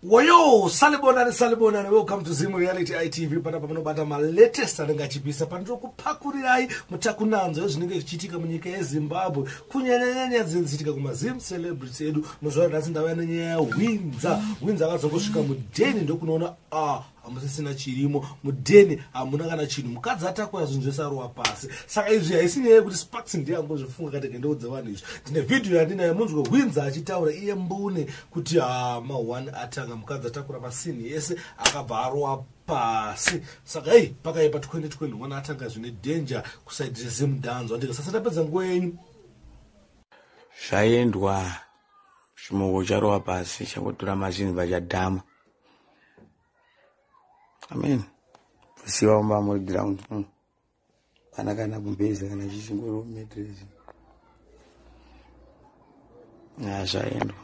Woyo, salibonani, salibonani. Welcome to Zim Reality ITV. Panapa munobata malatest anenge achipisa. Pandinokupakurirai mutakunanzo yezvinenge zvichiitika munyika yeZimbabwe, kunyanyanyanya dzinenge dzichiitika kumaZim celebrities edu. Muzuva ranhasi ndauya nenyaya yaHwinza. Hwinza akazongosvika mudheni ndokunoona hamusisina chirimo mudheni, hamuna kana chinhu. Mukadzi atakura zvinhu zvese arowa pasi. Saka izvi haisi nyaya yekuti Sparks ndiye angozvifunga katege ndoudza vanhu izvi. Ndine vhidhiyo yandinayo, munzwe Hwinza achitaura iye mbune kuti ma1 atanga, mukadzi atakura masinhi ese akabva arowa pasi. Saka ei pakaipa, 2021 atanga zvine danger kuside reZimdancehall. Andika ndapedza nguva yenyu. Zvaendwa, chimoko charova pasi, changotora mazinhu vachadhama. Amen, kusiwa mumba muri ground, Pana kana kumbeza kana chichingoro mattress. Zvaendwa.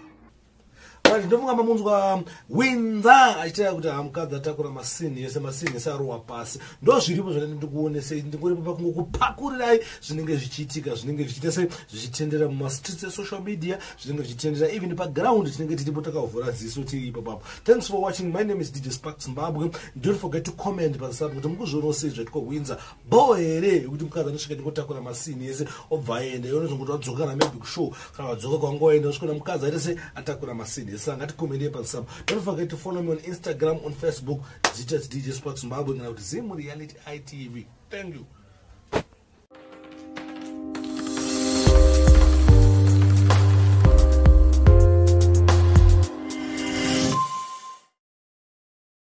Right, ndofunga mamunzwa Hwinza achitaura kuti hamukadzi atakura masinhi ese, masinhi ese arowa pasi. Ndo zviripo zvandati ndikuonesei. Ndingoripo pakungokupakurirai zvinenge zvichiitika, zvinenge zvichiita se zvichitendera mumastreets esocial media, zvinenge zvichitendera even paground. Tinenge tiripo takavhura ziso tiri ipo papo. Thanks for watching. My name is DJ Spark Zimbabwe. Don't forget to comment pasub kuti mukuzvionawo sei zvaitwa Hwinza. Bo here yekuti mukadzi anosvika ndingotakura masinhi ese obva aenda? Unozongoti wadzoka kana maybe kushow kana wadzoka kwangoenda, usvikona mukadzi aite se atakura masinhi ese. Ngaticommentei pasub. Don't forget to follow me on Instagram, on Facebook, zita DJ Spark Zimbabwe kana kuti Zim Reality ITV. Thank you.